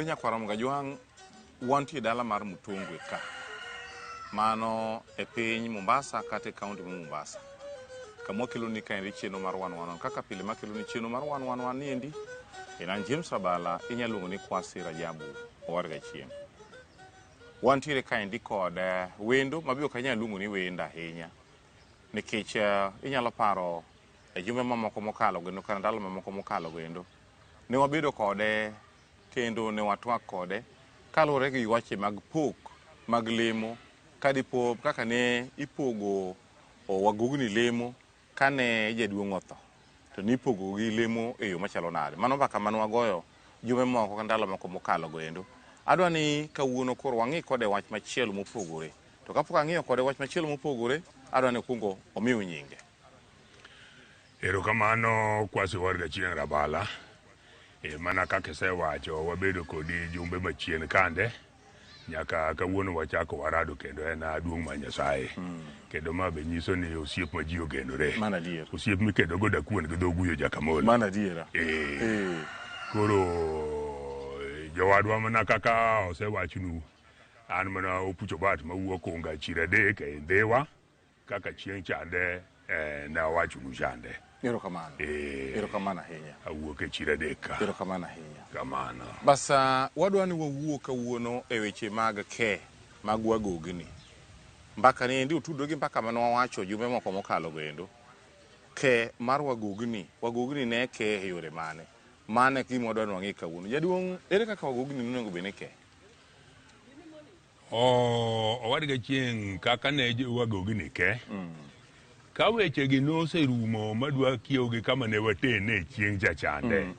Owinjore nyakwar Ramogi Ajwang' wantie dala mar Mutongwe ka. Mano e piny Mombasa kata e kaunti ma Mombasa. Kama wakeloni kaendi chenro mar wan wan wan. Kaka pile makeloni chenro mar wan wan wan niendi, en an James Abala, inyalo luongo ni Kwasi Rajabu owar gachieng'. Wantiere kaendi kod wendo ma be ok anyal luongo ni wendo ahinya nikech inyalo paro e jumbe mamoko mokalo kendo kata ndalo mamoko mokalo kendo ne wabedo kode kendo ne watwak kode kaluwore gi weche mag pok mag lemo kadipo kaka ne ipogo wagugni lemo kane jaduong' otho to nipogo gi lemo e yo machalo nade. Mano mbaka mane wagoyo jumbe moko ka ndalo moko mokalo goendo. Adwa ni kawuono koro wang'i kode wach machielo mopogore. To kapok ang'iyo kode wach machielo mopogore, adwa ni okwongo omiu nyinge. Erokamano Kwasi Warga Chieng' Rabala. E, mana kaka isewacho wabedo kodi jumbe machien kande nyaka kawuono wachako warado kendo en duong' mar Nyasaye. Kendo ma be nyiso ni osiep ma ji ogenore. Mano adier. Osiep mikedo go dakuon gi dho guyo jakamolo. Mano adiera. E, Eh. koro jowadwa mana kaka osewachnu an mana Opucho Bat mawuok Unga Chiro adek e Ndhiwa kaka chieng' chande ne awachonu chande. Erokamano. Eh. Erokamano ahinya. Awuok e Chiro adek ka. Erokamano ahinya. Kamano. Basa wadwa ni wawuo kawuono e weche mag ke mag wagogni. Mbaka ni endi otudore gi mbaka mane wawacho jumbe moko mokalo goendo. Ke mar wagogni, wagogni ne ke e yore mane? Mano e gima wadwa ni wang'e kawuono. Jaduong', ere kaka wagogni nonego bed ni ke? Owadgi Achieng' kaka ne wagogni ke, ka wechegi noserumo madwa kiewo gi kama ne watene chieng' cha chande,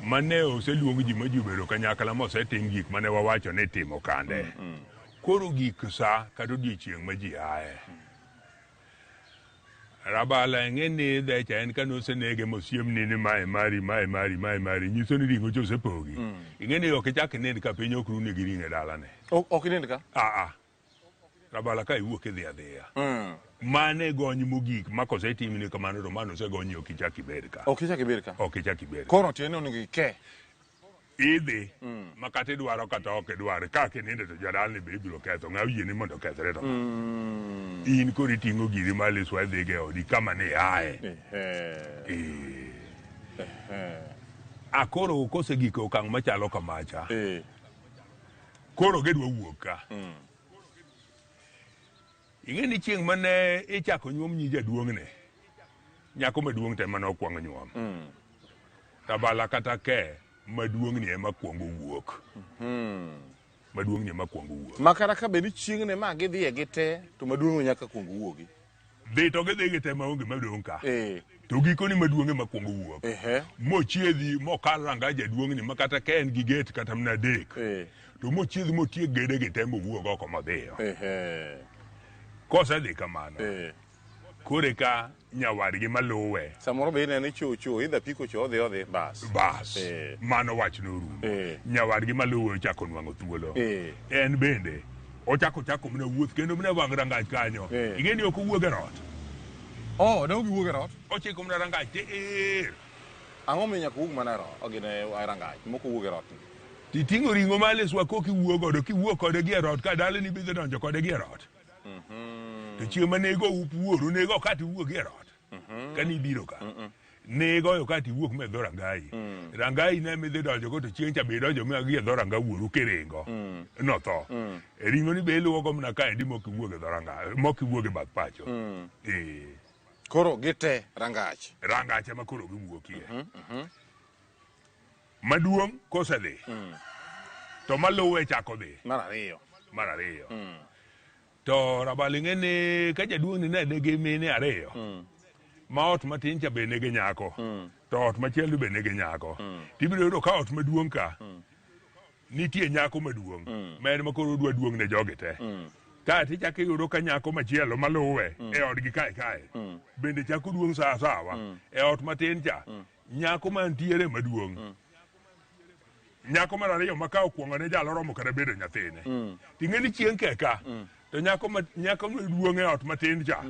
mane oseluong ji ma ji obedo kanyakla mosetim gik mane wawacho ni timo kande. Koro gik sa kata odiechieng' ma ji aye. Rabala ing'e ni dhecha en kane osenege mosiemni ni mae mari, mae mari, mae mari, nyiso ni ring'o cha osepogi. Ing'e ni ok ichak inind ka piny ok runi gi ring'o e dalane. Ok inind ka? Aa. Rabala ka iwuok idhi adhiya. Mane gony mogik ma kosetimni kamano to mano osegonyi ok ichak ibed ka. Ok ichak ibed ka? Ok ichak ibed ka. Koro tiende ni onego ike. Idhi ma kata idwaro kata ok idwar ka kinindo to jadalni be ibiro ketho ng'a oyieni mondo okethre to in koro iting'o giri mar liswa idhigo e odi kama ne iaye. A koro kosegik e okang' machalo kamacha koro gidwa wuok ka. Ing'e ni chieng' mane ichako nyuom nyi jaduong'ne, nyako maduong' to ema nokwong nyuom. Rabala kata ke maduong'ni ema kwongo wuok. Maduong'ni ema kwongo wuok. Ma kata ka bed ni chieng'ne ma gidhiye gi te, to maduong' nyaka kwong wuogi. Dhi to gidhi gi te maonge madong' ka. To gikoni maduong' ema kwongo wuok. Mochiedhi mokal ranga jaduong'ni ma kata ka en gi gate kata mana adek. To mochiedhi motiek gede gi te mowuog oko modhiyo. Kosedhi kamano. Koro eka nyawadgi maluwe. Samoro be ineno ni cho cho idha piko cho odhi odhi bas. Bas. Mano wach norumo. Nyawadgi maluwe ochako nwang'o thuolo. En bende ochako chako mana wuoth kendo mana wang' rangach kanyo. Ing'e ni ok owuog e rot. Oh, ne ok giwuog e rot? Ochiko mana rangach tir. Ang'o miyo nyaka owuog mana e rot? Gine e rangach, mok owuog e rot. Titing'o ring'o mar liswa koka iwuok godo, kiwuok kode gi e rot ka dalani bidhi donjo kode gi e rot. To chieng' ma nego up wuoru, nego ka tiwuok gi e rot. Ka nibiro ka. Nigoyo ka tiwuok me dho rangayi. Rangayi ne midhi donjo go to chieng' cha be idonjo ma gi e dho ranga wuoru kiringo. Notho. E ring'o ni be iluwo go mana kaendi mok iwuog e dho ranga, mok iwuog e bath pacho. Koro gite rangach. Rangach ema koro giwuokie. Maduong' kosedhi. To maluwe chako dhi. Mar ariyo. Mar ariyo. To Rabalo ing'e ni ka jaduong' ni ne nigi mine ariyo. Ma ot matin cha be nigi nyako. To ot machielo be nigi nyako. Tibiro yudo ka ot maduong' ka nitie nyako maduong' ma en ma koro odwa duong' ne jogi te. Kae tichako iyudo ka nyako machielo maluwe e odgi kae kae bende chako duong' sawa sawa. E ot matin cha nyako mantiere maduong' nyako mar ariyo ma ka okuongo ne jalo romo kata bedo nyathine. Ting'e ni chieng' keka to nyako maduong' e ot matin cha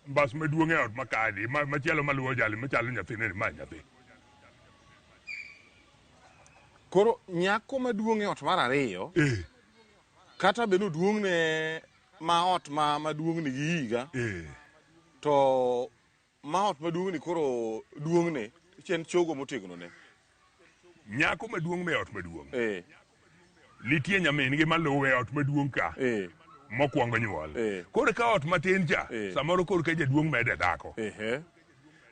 mbas maduong' e ot makadi machielo maluwo jali machalo nyathine ni ma nyathi. Koro nyako maduong' e ot mar ariyo kata bed ni oduong'ne ma ot ma maduong' ni gi higa to ma ot maduong' ni koro duong'ne en chogo motegno ne. Nyako maduong' me ot maduong'. Nitie nyamin-gi maluwe e ot maduong' ka. Mokwongo nyuol. Koro ka ot matin cha, samoro koro ka jaduong' mede dhako.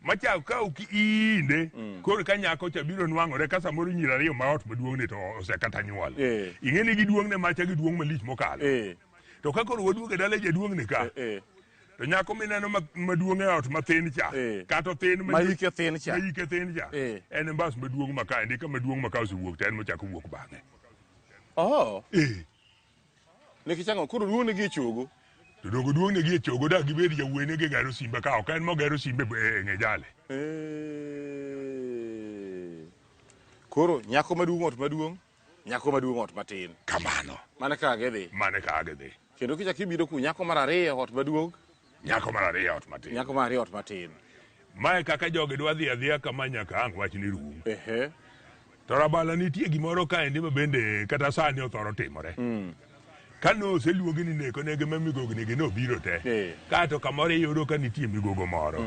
Machak ka ok iinde, koro ka nyako cha biro nwang'ore ka samoro nyiri ariyo ma ot maduong' ni to osekata nyuol. Ing'e ni giduong' ne macha giduong' malich mokalo. To ka koro waduogo e dala jaduong' ni ka, to nyako mineno maduong' e ot mathin cha, kata othin ma hike thin cha, ma hike thin cha, en mbas maduong' ma kaendi ka maduong' ma ka osewuok to en mochako wuok bang'e. Oh. Nikech ang'o? Koro duong' negi e chogo. To dongo duong' negi e chogo dak gibed jawuoyi ne gigero simbe ka ok en mogero simbe e ng'e jale. Koro nyako maduong' ot maduong', nyako maduong' ot matin. Kamano. Mano kaka gidhi. Mano kaka gidhi. Kendo kichak ibiro ku nyako mar ariyo ot maduong'. Nyako mar ariyo ot matin. Nyako mar ariyo ot matin. Mae kaka jogi dwa dhi adhiya kama nyaka ang' wach ni rum. To Rabala nitie gimoro kaendi ma bende kata sani othoro timore. Ka ne oseluongi ni neko nege ma migogni gi nobiro te. Kaeto kamoro iyudo ka nitie migogo moro.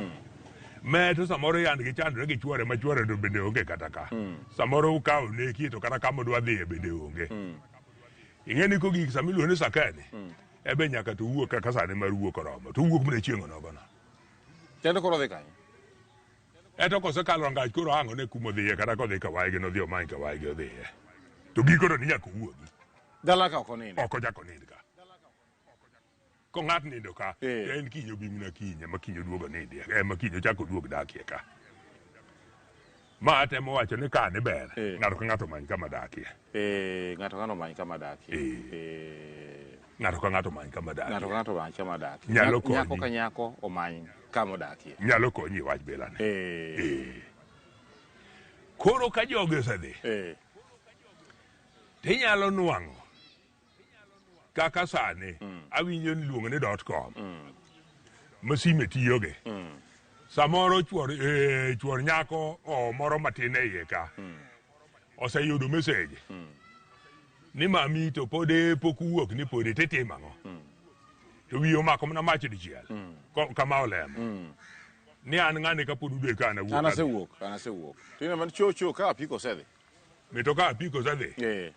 Me to samoro yand gi chandore gi chuore ma chuore to bende onge kata ka. Samoro ka oneki to kata kama odwa dhiye bende onge. Ing'e ni kogik sama iluongo ni sakeni, ebe nyaka to wuok kaka sane mar wuok oromo. To owuok mana chieng' onogono. Kendo koro odhi kanye? Eto kosekalo rangach koro ang' one kuma odhiye kata kodhi ka waygi nodhi omany ka waygi odhiye. To giko to ni nyaka owuogi. Dala ka ok onind. Ok ochak onind ka. Kong'at nindo ka, to en kiny obi mana kiny ema kiny oduog onindie, ema kiny ochak oduog dakie ka. Ma atemo wacho ni ka ni ber, ng'ato ka ng'ato omany kama dakie. Ng'ato ka ng'ato omany kama dakie. Ng'ato ka ng'ato omany kama dakie. Ng'ato ka ng'ato omany kama dakie. Nyalo konyi. Nyako ka nyako omany kama odakie. Nyalo konyi wach bilani. Koro ka jogi osedhi, tinyalo nwang'o kaka sani awinjo ni iluongo ni dot com ma sime tiyoge. Samoro chuor nyako o moro matin e iye ka oseyudo message ni mami to pod pok uwuok ni pod titimo ang'o? To wiye omako mana mach dichiel kama olemo. Ni an ng'ane kapod udwe ka an awuok. An asewuok, an asewuok. Tine man cho cho ka apiko osedhi. Mito ka apiko osedhi.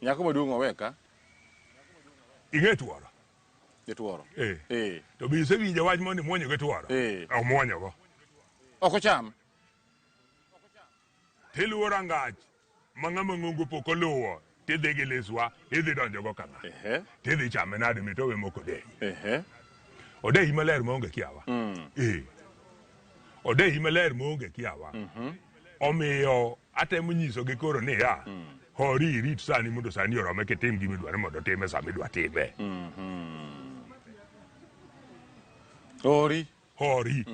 Nyako maduong' owe ka. Ing'e tuoro? Gi tuoro. To be isewinjo wach mondo imuonyo gi tuoro? Omuonyogo. Ok ocham. Tiluwo rangach ma ng'ama ng'ongo pok oluwo tidhi gi liswa idhi donjogo kama. Tidhi chame nade mito we moko odeyi. Odeyi maler maonge kiawa. Odeyi maler maonge kiawa. Omiyo atemo nyisogi koro niya, hori irit sani mondo sani orome kitim gima idwaro mondo otime sama idwa time. Hori. Hori.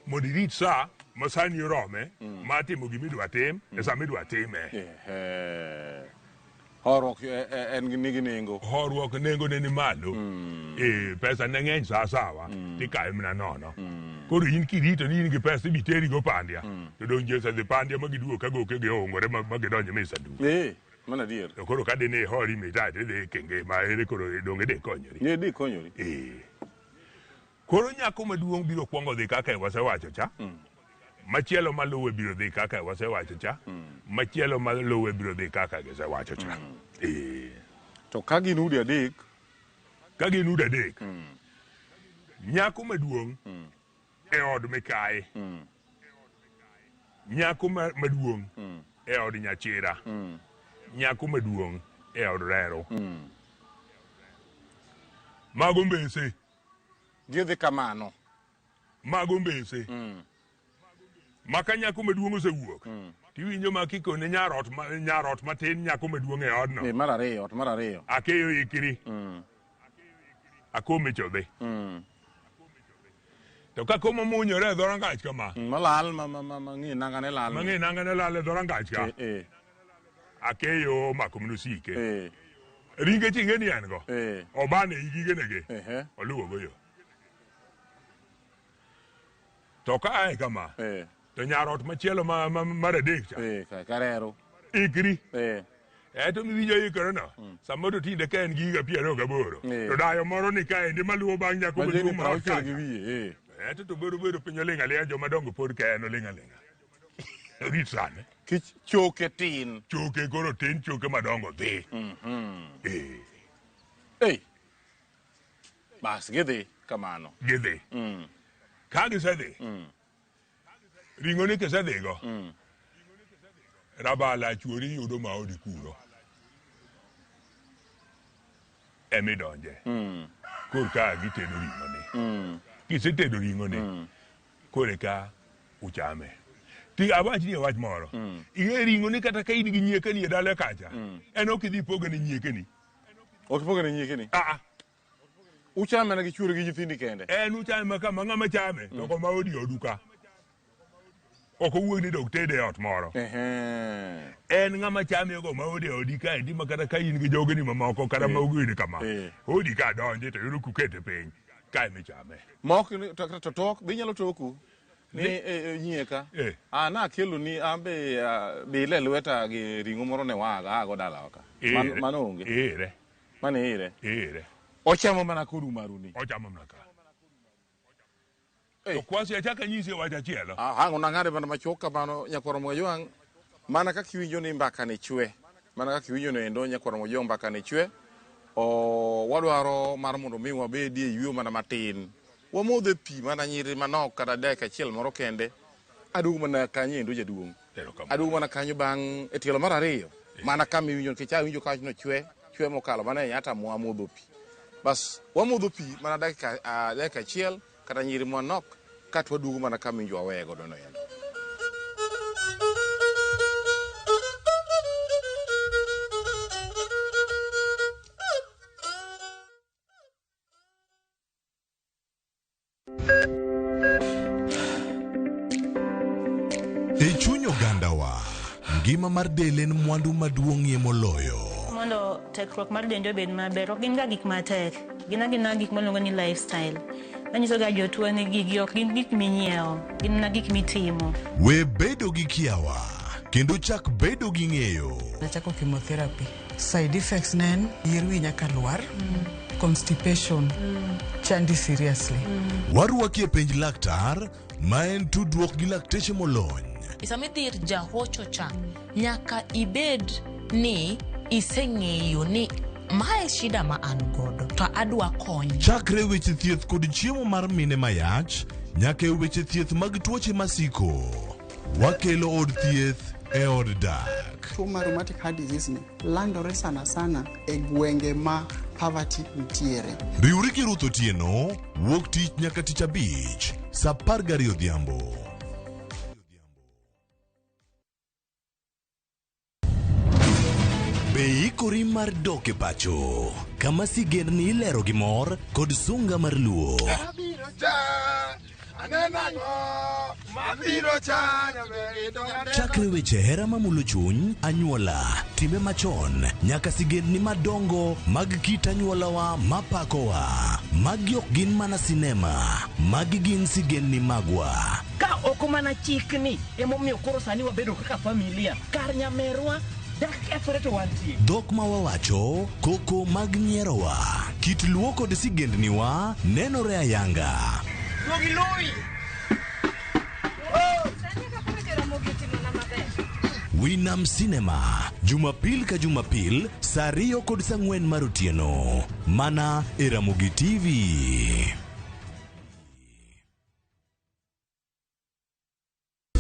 Mondo irit sa ma sani orome mar timo gima idwa tim e sama idwa time. Horuok en nigi nengo. Horuok nengo ne ni malo. Pesa ne ng'eny sa asawa tikawe mana nono. Koro in kirito ni in gi pesa ibi teri go Pandya. To dong' ji osedhi Pandya ma giduogo ka goke gi oungore ma gidonjo mi sanduk. Mano adier. To koro ka dine ihori mita tidhi kenge ma ere koro donge de konyori. Ne de konyori. Koro nyako maduong' biro kwongo dhi kaka wasewacho cha. Machielo maluwe biro dhi kaka wasewacho cha. Machielo maluwe biro dhi kaka gisewacho cha. To ka gin udi adek? Ka gin udi adek. Nyako maduong' e od mikayi. Nyako maduong' e od nyachira. Nyako maduong' e od rero. Mago mbese. Gidhi kamano. Mago mbese. Maka nyako maduong' osewuok. Tiwinjo ma kikone nyarot matin nyako maduong' e odno. Mar ariyo, ot mar ariyo. Akeyo ikri. Akome chodhi. To ka komo munyore e dhorangach kama. Malal ma ng'e nanga ne lal. Ma ng'e nanga ne lal e dhorangach ka. Akeyo omako mana osike. Ringe chi ing'e ni en go. Obane i gigenege. Oluwo go yo. To ka ae kama. To nyarot machielo mar adek cha. Karero. Ikri. Eh. Eto miwinjo ikore no. Samoro tinde ka en gi higa 28. To dayo moro ni kaendi maluwo bang' nyako Majeni maduong' ma ot 60 gi kacha. wiye. Eh. Eto to bedo bedo piny oling' aling'a joma dongo pod ka en oling' aling'a. Rit sane. Kich choke tin. Choke koro tin choke madongo dhi. Eh. Ei. Bas gidhi kamano. Gidhi. Ka gisedhi. Ring'o ni kisedhigo. Rabala chuori yudo ma odi kuro. Emidonje. Kor ka gitedo ring'o ni. Kisetedo ring'o ni. Koro eka uchame. Ti awach ni wach moro. Ing'e ring'o ni kata ka in gi nyiekeni e dala kacha. En ok idhi poge ne nyiekeni. Ok ipoge ne nyiekeni. Ah ah. Uchame mana gi chuori gi nyithindi kende. En uchame ma kama ng'ama chame to koma odi odu ka. Ok owuog ni dok tede e ot moro. Ehe. En ng'ama chame go ma odi odi kaendi ma kata ka in gi jogeni mamoko kata ma ogwini kama. Odi ka donje to yudo kukete piny kae michame. Mok ni- to to tok be inyalo toku ni nyieka. Eh. Ah nakelo ni an be ah, bile lweta gi ring'o moro ne waga ago dalawa ka. Ere. Mano onge. Ere. Mano ire. Ere. Ochamo mana kodu maruni. Ochamo mana ka. Eh. To kwasi achako anyisi wach achielo. Ah, ang' nang'ade mana machuok kamano nyakwar Mojwang' mana kaka iwinjo ni mbaka ni chwe mana kaka iwinjo no endo nyakwar Mojwang' mbaka ni chwe o wadwaro mar mondo mi wabedie e yueyo mana matin wamodhe pi mana nyiri manok kata dakika achiel moro kende aduogo mana kanyo endo jaduong' Erokamano. aduogo mana kanyo bang' e tielo mar ariyo mana kama iwinjo nikech awinjo ka wachno chwe chwe mokalo mana e nyata mwamodho pi bas wamodho pi mana dakika ah, dakika achiel kata nyiri manok kato waduogo mana kama iwinjo waweye godo no endo. E chuny ogandawa, ngima mar del en mwandu maduong'ie moloyo. Mondo tekruok mar dendi obed maber, ok gin ga gik matek. Gin agina gik miluongo ni lifestyle. Anyiso ga jotuo ni gigi ok gin gik minyiewo, gin mana gik mitimo. We bedo gi kiawa kendo chak bedo gi ng'eyo. Nachako chemotherapy. Side effects ne en yier wi nyaka lwar, constipation, chandi seriously. Warwaki e penj laktar ma en tudruok gi lakteche molony. Sama idhi ir jahocho cha, nyaka ibed ni iseng'eyo ni mae shida ma an godo to adwa kony. Chakre weche thieth kod chiemo mar mine mayach nyaka e weche thieth mag tuoche masiko. Wakelo od thieth e od dak. Tuo mar rheumatic heart disease ni landore sana sana e gwenge ma poverty nitiere. Riwri gi Ruth Otieno wuok tich nyaka tich abich saa 12 odhiambo. Be ikori mar dok e pacho kama sigendni ilero gi mor kod sunga mar luo? Chakre weche hera mamulo chuny, anyuola, timbe machon, nyaka sigendni madongo mag kit anyuolawa mapakowa. Magi ok gin mana sinema, magi gin sigendni magwa. Ka ok mana chikni emomiyo koro sani wabedo kaka familia kar nyamerwa dak kethore to wantie. Dhok ma wawacho, koko mag nyierowa, kit luo kod sigendniwa nenore ayanga. Winam Cinema, Jumapil ka Jumapil, saa 2 kod saa 4 mar otieno. Mana e Ramogi TV.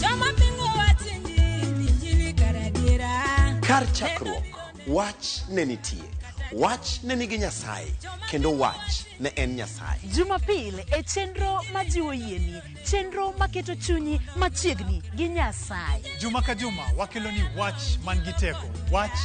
Joma pingo wach injili, injili kar adiera. Kar chakruok, wach ne nitie. Wach ne nigi Nyasaye, kendo wach ne en Nyasaye. Jumapil e chenro majiwo yieni, chenro maketo chunyi machiegni gi Nyasaye. Juma ka juma wakelo ni wach man gi teko, wach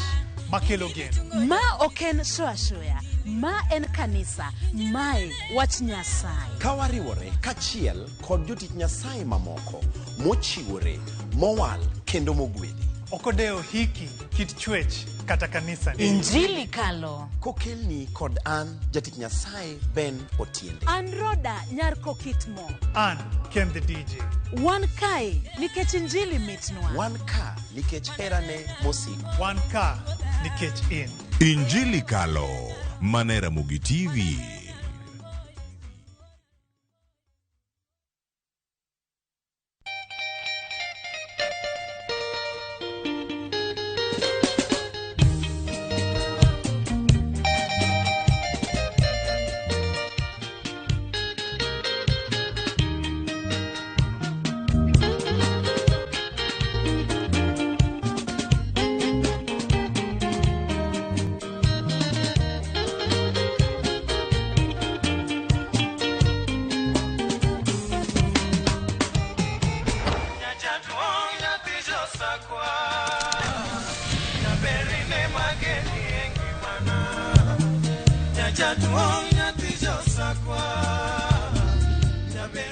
makelo geno. Ma ok en show ashoya, ma en kanisa, mae wach Nyasaye. Ka wariwore kachiel kod jotich Nyasaye mamoko mochiwore, mowal kendo mogwedhi. Ok odewo hiki, kit chwech kata kanisa. Injili kalo. Kokelni kod an jatich Nyasaye Ben Otiende. An Roda nyar Kokitmo. An Ken the DJ. Wan kae nikech injili mitnwa. Wan ka nikech herane mosiko. Wan ka nikech in. Injili Kalo, mane Ramogi TV.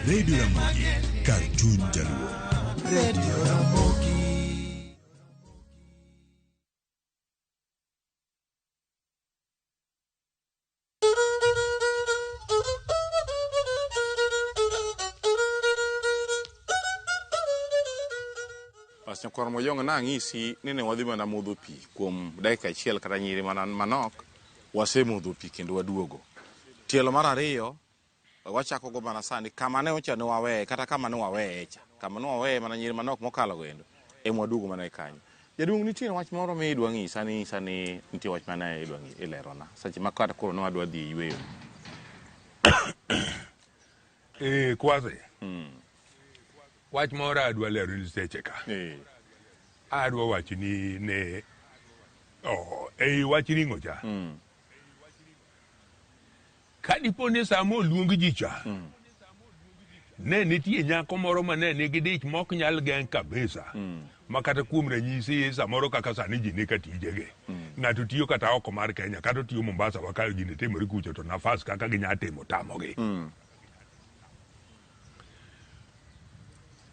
Radio Ramogi, kar chuny jaluo. Radio Ramogi. Bas nyakwar Mojong nang'isi ni ne wadhi mana modho pi kuom dakika achiel kata nyiri mana manok, wasemodho pi kendo waduogo. Tielo mar ariyo wachako go mana sani kama ne ocha ne waweye kata kama ne waweye cha. Kama ne waweye mana nyiri manok mokalo go endo ema waduogo mana e kanyo. Jaduong' nitie wach moro mi idwa ng'isa ni sani nitie wach mane idwa ng'i ilerona. Seche ma kata koro ne wadwa dhi yweyo. Kwase. Wach moro adwa lero ni seche ka. Adwa wacho ni ne ei wach ring'o cha. Ka dipo ni sama oluong ji cha, ne nitie nyako moro ma ne nigi dich mok nyal geng' kabisa. Ma kata kuom ranyisi samoro kaka sani ji ni ka tijegi. Ng'ato tiyo kata oko mar Kenya, kata otiyo Mombasa wa ka gini timore kucho to nafas kaka ginya timo tamogi.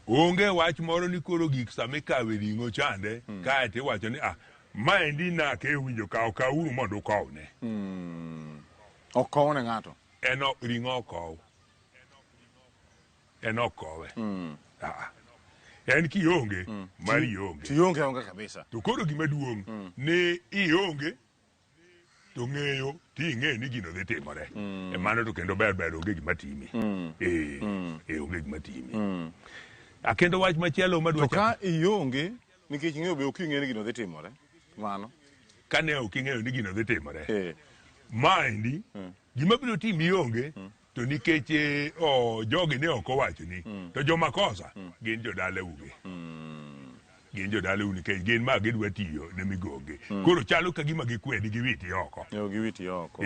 Onge wach moro ni koro gik sama ikawe ring'o chande, kaeto iwacho ni maendi nake owinjo kaw kawuru mondo ukowne. Ok kowne ng'ato. En ok ring'o ok kow. En ok kowe. En kionge, mari ionge. Tionge onge kabisa. To koro gima duong' ni ionge to ng'eyo ti ing'e ni gino dhi timore. E mano to kendo ber ber onge gima timi. Onge gima timi. Kendo wach machielo madwa To ka ionge nikech ing'eyo be ok ing'e ni gino dhi timore. Mano. Kane ok ing'eyo ni gino dhi timore. Maendi gima biro timi ionge to nikech jogi ne ok owachoni to joma kosa gin jodalau gi. Gin jodalau nikech gin ma gidwa tiyo ne migogi. Koro chalo ka gima gikwedi giwiti oko. Giwiti oko.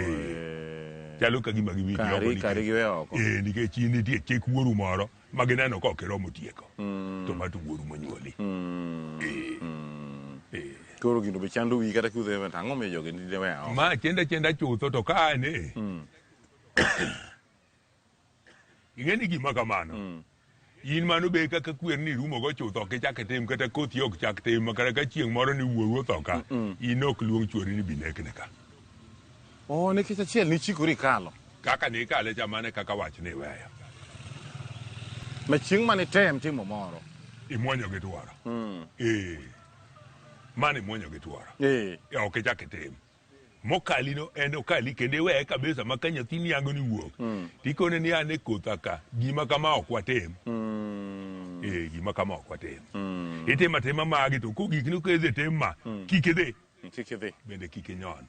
Chalo ka gima giwiti oko. Kari giwe oko. Nikech in nitie chik wuoru moro ma gineno ka ok iromo tieko. To ma to wuoru monyuoli. Koro gino be chando wiyi kata kiudho to ang'o miyo jogi ne weya oko? Ma chenda chutho to ka ane. Ing'e ni gima kamano. In mano be kaka kwer ni rumo go chutho ok ichak itim kata kothi ok chak tim kata ka chieng' moro ni wuoru otho ka in ok luong chuori ni binekne ka. Nikech achiel nichikori ikalo. Kaka nikale cha mane kaka wach ni iweyo. Ma chieng' mane item timo moro. Imuonyo gi tworo. Mano imuonyo gi tworo. Ok ichak itim. Mokali no en okali kendo iweye kabisa ma ka nyathini yango ni wuok. Tikone ni an e kotha ka gima kama ok watim. Gima kama ok watim. Itimo atima magi to kogik ni kidhi tim ma kik idhi. Kik idhi. Bende kik inyon.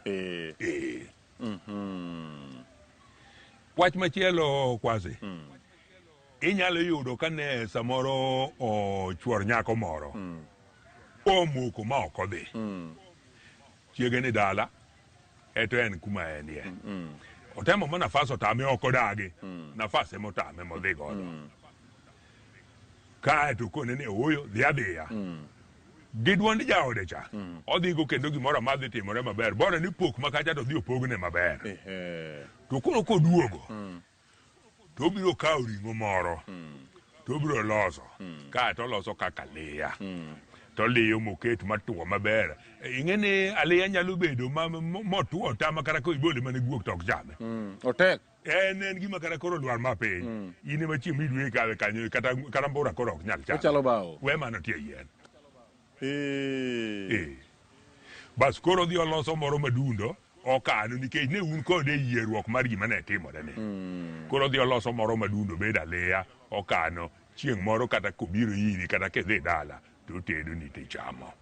Wach machielo Kwasi. Inyalo yudo ka ne samoro ochuor nyako moro. Omoko ma ok odhi. Chiege ni dala. Eto en kuma enie. Otemo ma nafas otame ok odagi. Nafas ema otame modhi godo. Kaeto kone ni ooyo dhi adhiya. Gi duond jaode cha. Odhi go kendo gimoro amora dhi timore maber. Bora ni pok ma kacha to dhi opogne maber. To koro koduogo. To obiro kawo ring'o moro. To obiro loso. Kaeto oloso kaka liya. To liyo moket matuo maber. Ing'e ni aliya nyalo bedo ma motwo ta ma kata koibole mana guok to ok chame. Otek. En gima kata koro lwar ma piny. In ema chieng' midwe ikawe kanyo kata mbura koro ok nyal chame. Ochalo bao. We mano tie yien. Eh. Bas koro odhi oloso moro madundo okano nikech ne un kode e yierruok mar gima ne timore ni. Koro odhi oloso moro madundo bed aliya okano chieng' moro kata kobiro iri kata kidhi dala to otedoni tichamo.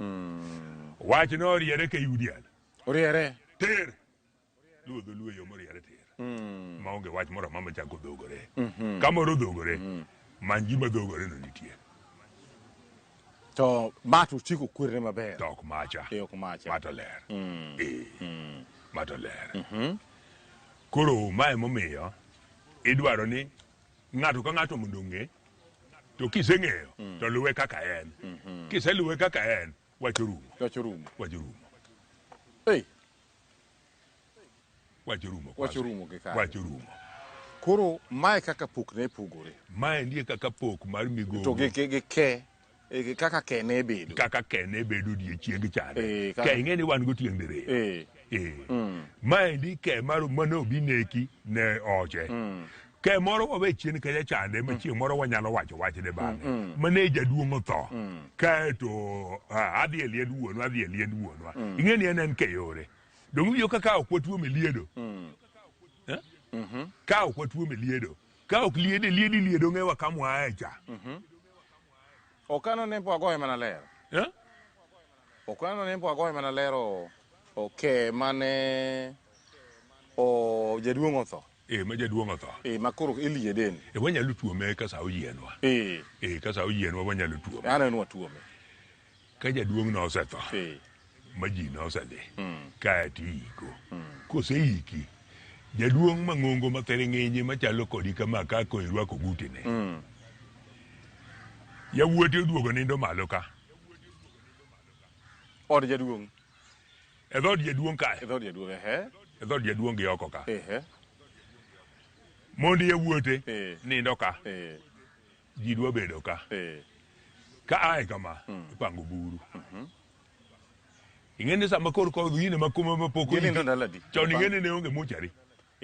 Wach no oriere ka yudiel. Oriere. Tir. Luo dholuo e yo moriere tir. Maonge wach moro amora machako dhogore. Kamoro odhogore, many gima dhogore no nitie. To ma to chiko kwerne maber. To ok macha. E ok macha. Ma to ler. Eh. Ma to ler. Koro mae momiyo idwaro ni ng'ato ka ng'ato mondo ong'e to kiseng'eyo to luwe kaka en. Kiseluwe kaka en, wach orumo. Wach orumo. Wach orumo. Ei. Wach orumo. Wach orumo gi kanyo. Wach orumo. Koro mae kaka pok ne pogore. Mae ndie kaka pok mar migomo. To gi ke kaka ke ne bedo. Kaka ke ne bedo odiechieng chande. Kaka Ke ing'e ni wan go tieng' diriyo. Maendi ke mar mane obi neki ne oche. Ke moro wawe chien kacha chande ma chieng' moro wanyalo wacho wachne bang'e. Mane jaduong' otho. Kaeto adhi e liend wuonwa, adhi e liend wuonwa. Ing'e ni en ke yore. Dong' iwinjo kaka ok watuom e liedo. Ka ok watuom e liedo. Ka ok liede liedi liedo ng'ewa kamwae cha. Ok aneno ni wagoye mana ler. Ok aneno ni wagoye mana ler o ke mane o jaduong' otho. Ma jaduong' otho. Ma koro iliedeni. Wanyalo tuome ka sa oyienwa. Ka sa oyienwa wanyalo tuome. Aneno watuome. Ka jaduong' nosetho. Ma ji nosedhi. Kaeto iiko. Koseiki, jaduong' mang'ongo mathiring'inyi machalo kodi kama kaka irwako gutine. Yawuote oduogo nindo malo ka. Od jaduong'. E dhood jaduong' kae. E dhood jaduong', ehe. E dhood jaduong' gi oko ka. Mond yawuote nindo ka. Ji dwa bedo ka. Ka ae kama, ipango buru. Ing'e ni sama koro kodh gine ma kuma ma pok Ginindo ndalo adi? Chon ing'e ni ne onge mochari.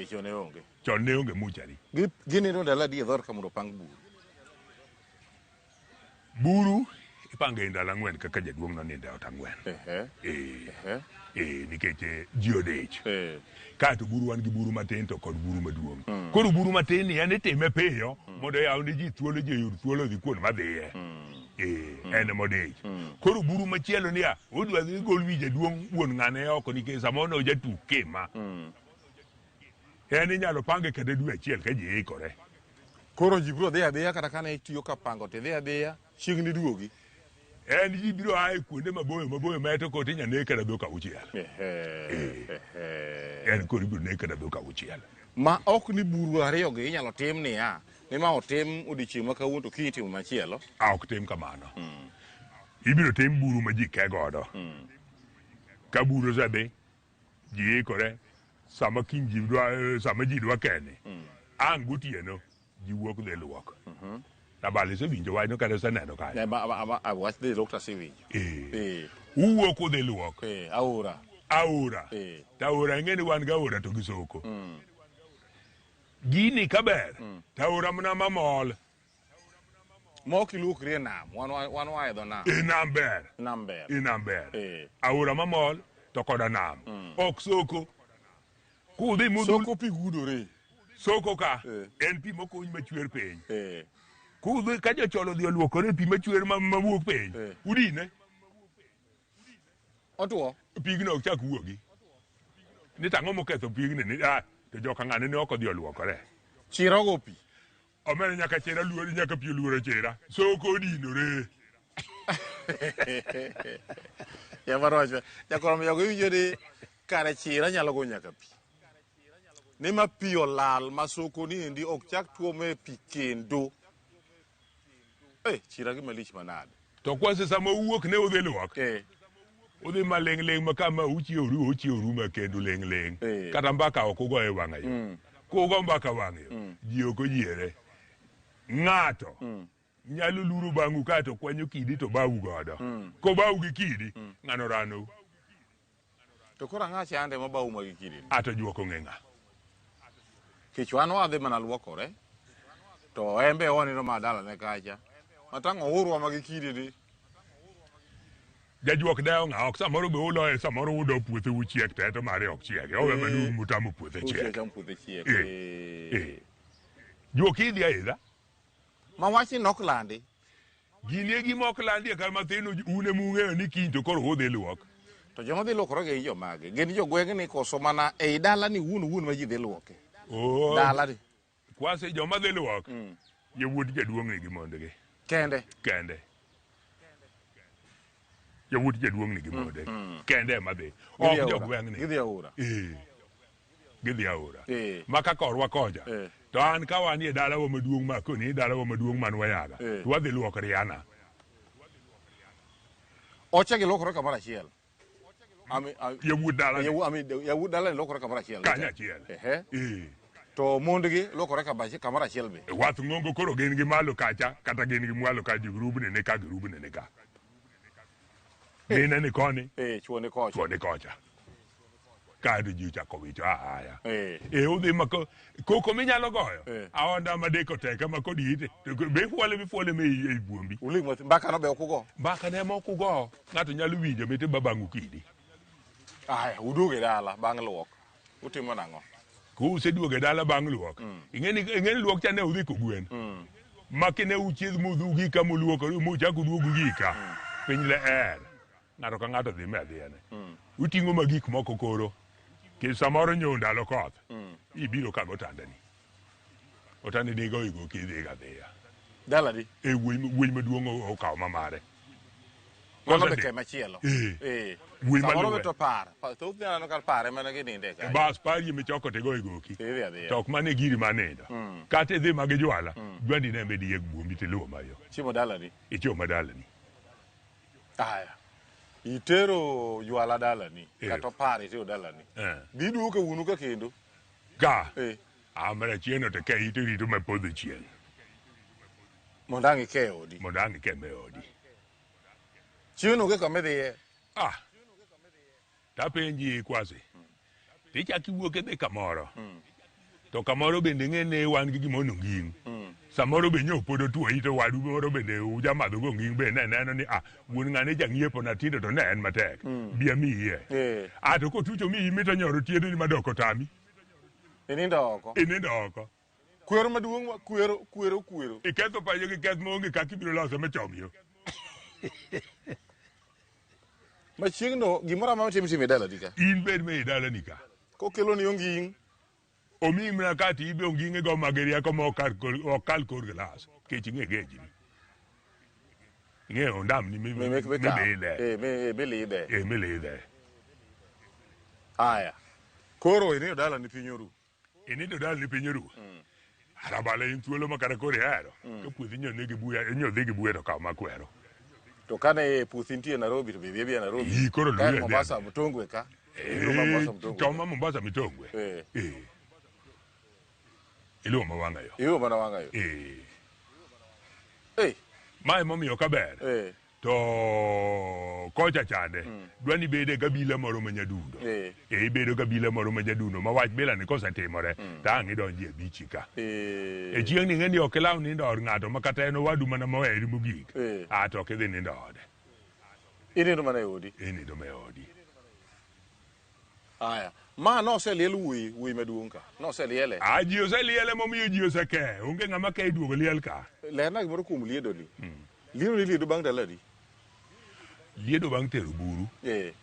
Chon ne onge. Chon ne onge mochari. Ginindo ndalo adi e dhoot ka mondo opang buru? Buru ipango e ndalo ang'wen kaka jaduong' nonindo e ot ang'wen. Nikech ji odich. Kaeto buru wan gi buru matin to kod buru maduong'. Koro buru matin ni en itime piyo mondo oyaw ne ji thuolo ji oyud thuolo odhi kuond madhiye. En modich. Koro buru machielo niya, odwa dhi gol wi jaduong' wuon ng'ane oko nikech samoro ne ojatuk kima. En inyalo pange kata dwe achiel ka ji ikore. Koro ji biro dhi adhiya kata kane itiyo ka pango to idhi adhiya chieng' ni duogi. En ji biro a e kuonde maboyo maboyo ma eto kote inya neg kata dhok auchiel. En koro ibiro neg kata dhok auchiel. Ma ok ni buru ariyo gi inyalo tim niya, ni ma otim odiechieng' ma kawuono to kiny itimo machielo. A ok tim kamano. Ibiro tim buru ma ji ke godo. Ka buru osedhi, ji ikore sama kiny ji dwa sama ji dwa keni. Ang' gotieno ji wuok dhi luok. Rabalo isewinjo wachno kata iseneno kanyo? Wach dhi luok to asewinjo. Uwuok udhi luok. Aora. Aora. To aora ing'e ni wan gi aora to gi soko. Gini kaber, to aora mana mamol. Ma ok iluokri e nam, wan waa e dho nam. E nam ber. Nam ber. E nam ber. Aora mamol to koda nam. Ok soko. Kudhi mudhul. Soko pi gudore. Soko ka en pi mokuny machwer piny. Kudhi ka jocholo odhi oluokore pi machwer mawuok piny. Udine. Otuo. Pigno ok chak wuogi. Ni tang'o moketho pigni ni to joka ng'ane ne ok odhi oluokore. Chira ogo pi. Omera nyaka chira luoro nyaka pi oluoro chira. Soko odinore. Yamarocho. Jakoro miyogo iwinjo ni kare chira nyalo go nyaka pi. Ni ma pi olal ma soko ni endi ok chak tuome pi kendo. Chira gima lich manade. To kwase sama uwuok ne udhi luok. Udhi maling' ling' ma kama uchieworu ma kendo ling' ling'. Kata mbaka ok ugo e wang'a yo. Kugo mbaka wang' yo, ji ok oyiere. Ng'ato Nyalo luro bang'u ka to kwanyo kidi to bau godo. Kobau gi kidi, ng'ano ranou. To koro ang'a chande ma bau ma gi kidi ni? Ato juok ong'e ng'a. Kech wan wadhi mana luokore. To en be onindo mana dalane kacha. Matang' ourwa ma gi kidi ni. Jajuok dewo ng'a ok samoro be uloye samoro udo puothe uchiek te to mare ok chiegi. Owe mana un mutamo puothe chiek. Uchiek puothe chiek. Eh. Juok idhi aidha. Ma wachni nok landi. Gini e gima ok landi e kar mathin un ema ung'eyo ni kiny to koro udhi luok. To joma dhi luokore gin jomage? Gin jogweng'ni koso mana ei dalani wuon wuon ma ji dhi luoke? Oh. Dalani. Kwasi joma dhi luok. Yawuot jaduong' gi mondgi. Kende. Kende. Yawuot jaduong' gi monde. Kende ema dhi. Ok jogweng'ni. Gidhi aora. Eh. Gidhi aora. Eh. Ma ka korwa kocha. Eh. To an ka wanie dalawa maduong' ma koni dalawa maduong' man Wayaga. Eh. To wadhi luok Riana. Oche gi luokore kamoro achiel. Yawuot dalani. Yawuot dalani luokore kamoro achiel. Kanyo achiel. Ehe. Eh. To mondgi luokore kamoro achiel be. Wath ng'ongo koro gin gi malo kacha kata gin gi mwalo ka grubni ni ka grubni ni ka. Mine ni koni. Eh, chuo ni kocha. Chuo ni kocha. Kaeto ji ochako wicho ahaya. Eh. E udhi ma koko minyalo goyo. Eh. Aonda madeko tek ema kod ite. To be ifuole mifuole me ei buombi. Uling' mathi mbaka no be ok ugo. Mbaka ne mok ugo. Ng'ato nyalo winjo mite babang'u kidi. Aya, uduogo e dala bang' luok. Utimo nang'o? Kuseduogo e dala bang' luok. Ing'eni luok cha ne udhi kogwen. Ma kine uchiedh mudhu ka muluokoru muchak uduogo gi ka. Piny le er. Ng'ato ka ng'ato dhi me adhiyane. Uting'o ma gik moko koro. Ke samoro nyo ndalo koth. Ibiro ka gotandani. Otandani go igo kidhi ga dhiya. Daladi. E wuoyi maduong' okawo mamare. Mano be Kosedhi. ke machielo. Eh. Eh. Wuoyi Samoro maluwe. be to par. Thoth aneno ka pare mana gininde ka. Bas parie michoko tigo e goki. Idhi adhiya. To ok mane giri manindo. Kata idhi ma gi jwala, jwandi ne medi yeg buombi tiluwo mayo. Chiemo dalani. Ichiemo madalani. Aya. Itero jwala dalani. Eh. Kata opar itero dalani. Eh. Bi duogo ka wuonu ka kendo. Ka. Eh. Amra chieno to ka ito rito ma podho chieng'. Mondo ang' ike e odi. Mondo ang' ike me odi. Chieng' onge kama idhiye. Ah. Tapenji kwasi. Tichak iwuok idhi kamoro. To kamoro bende ing'e ni wan gi gima ononging. Samoro be nyo pod otuoyi to wadu moro bende ujamadho go onging be ne neno ni ah wuon ng'ane jang'iepo na tindo to ne en matek. Bi amiye. Eh. Ah to kotucho miyi mito nyoro tiendeni madok otami. Inindo oko. Inindo oko. Kwero maduong' ma kwero kwero kwero. Iketho pacho gi keth maonge kaka ibiro lose machom yo. Ma chieng'no gimoro amora matim timo e dalani ka. In bed me e dalani ka. Kokelo ni onging. Omiyi mana ka ti ibe onging'e go mag rieko ma ok kal kor gilas. Kech ing'e gejni. Ing'e ondamni mibile. Eh, milidhe. Eh, milidhe. Aya. Koro inindo dalani piny oru. Inindo dalani piny oru. Arabala in thuolo ma kata koro ihero. Ka puothi nyo nigi buya, nyo dhi gi buya to kaw makwero. To kane puothi nitie Nairobi to be bi abiya Nairobi. Ii, koro Ka en luwe adhiya. Mombasa Mtongwe ka. Ibiro ma Mombasa Mtongwe. To ma Mombasa Mitongwe. Eh. Eh. Iluwo ma wang'a yo. Iluwo mana wang'a yo. Eh. Eh. Mae momiyo kaber. Eh. To kocha chande dwa ni bede gabila moro ma nyadundo. Eh. E ibedo gabila moro ma nyadundo ma wach bila ni kosetimore to ang' idonji e bichi ka. Eh. E chieng' ni ing'e ni ok ilaw nindo od ng'ato ma kata en owadu mana moheri mogik. Eh. Ah to ok idhi nindo ode. Inindo mana e odi. Inindo ma e odi. Aya. Ma noseliel wuoyi wuoyi maduong' ka. Noseliele. Ah ji oseliele momiyo ji oseke. Onge ng'ama ke iduogo liel ka. Lerna gimoro kuom liedo ni. Liedo ni liedo bang' ndalo adi? Liedo bang' tero buru. Eh.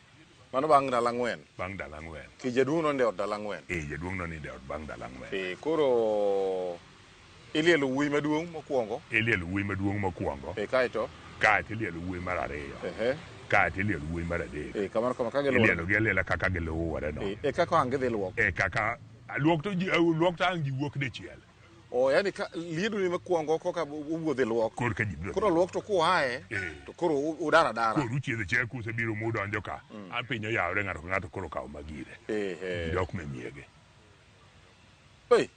Mano bang' ndalo ang'wen. Bang' ndalo ang'wen. Ki jaduong' nonindo e ot ndalo ang'wen. Eh, jaduong' nonindo e ot bang' ndalo ang'wen. Eh, koro ilielo wuoyi maduong' mokwongo. Ilielo wuoyi maduong' mokwongo. Eh, kaeto. Kaeto ilielo wuoyi mar ariyo. Ehe. Kaeto ilielo wuoyi mar adek. Eh, kamano kama ka giluwore. Ilielo gi aliela kaka giluwore no. Eh, e kaka ang' gidhi luok. E kaka luok to ji luok to ang' ji wuok dichiel. O, yani ka liedo ni mokwongo koka uwuo dhi luok. Koro ka ji biro. Koro luok to kuae Eh. to koro udar adara. Koro uchiedho chiel kusebiro mudonjo ka. An piny oyawore ng'ato ka ng'ato koro okawo magire. Eh, eh. Ji dok me miege. Ei.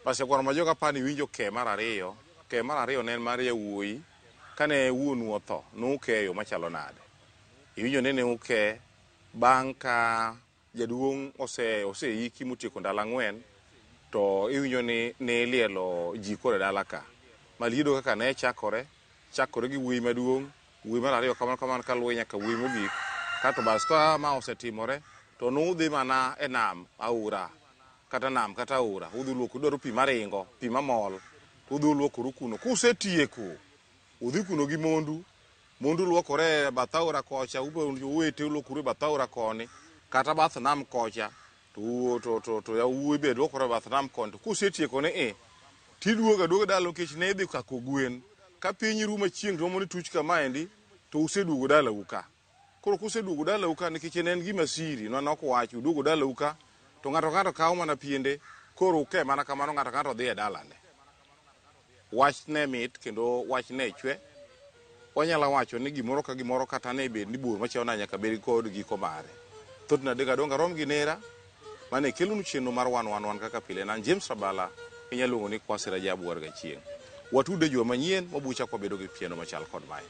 Pastor Kwano Majoga pani winjo ke mar ariyo. Ke mar ariyo ne en mar yawuoyi. Kane wuonu otho, nuke e yo machalo nade? Iwinjo ni ne uke bang' ka jaduong' ose oseiki motieko ndalo ang'wen to iwinjo ni ne ilielo ji koro e dala ka. Maliedo kaka ne chakore, chakore gi wuoyi maduong', wuoyi mar ariyo kamano kamano kaluwe nyaka wuoyi mogik. Kato bas ka ma osetimore to nudhi mana e nam aora kata nam kata aora udhi luoko udwaro pi maringo pi mamol to udhi uluokoru kuno kusetieko udhi kuno gi mondu mondu luokore e bath aora kocha ube owete uluokoru e bath aora koni kata bath nam kocha to to to, to yawuoyi be luokore e bath nam koni to kusetieko ni i tiduogo aduoga dala nikech ne idhi kako gwen ka piny ru machieng' romo ni tuch kamaendi to useduogo dalau ka koro kuseduogo dalau ka nikech ne en gima siri ne ok wach uduogo dalau ka to ng'ato ka ng'ato kawo mana piende koro uke mana kamano ng'ato ka ng'ato dhi e dalane wach ne mit kendo wach ne chwe wanyalo wacho ni gimoro ka gimoro kata ne bed ni bor machalo nade nyaka bed kod giko mare thothne adek adongo arom gi nera mane kelonu chenro mar wan wan wan kaka pile nan James Rabala inyalo luongo ni Kwasi Rajabu war gachieng' watude juma manyien mabucha kwa bedo gi pieno machal kod mae.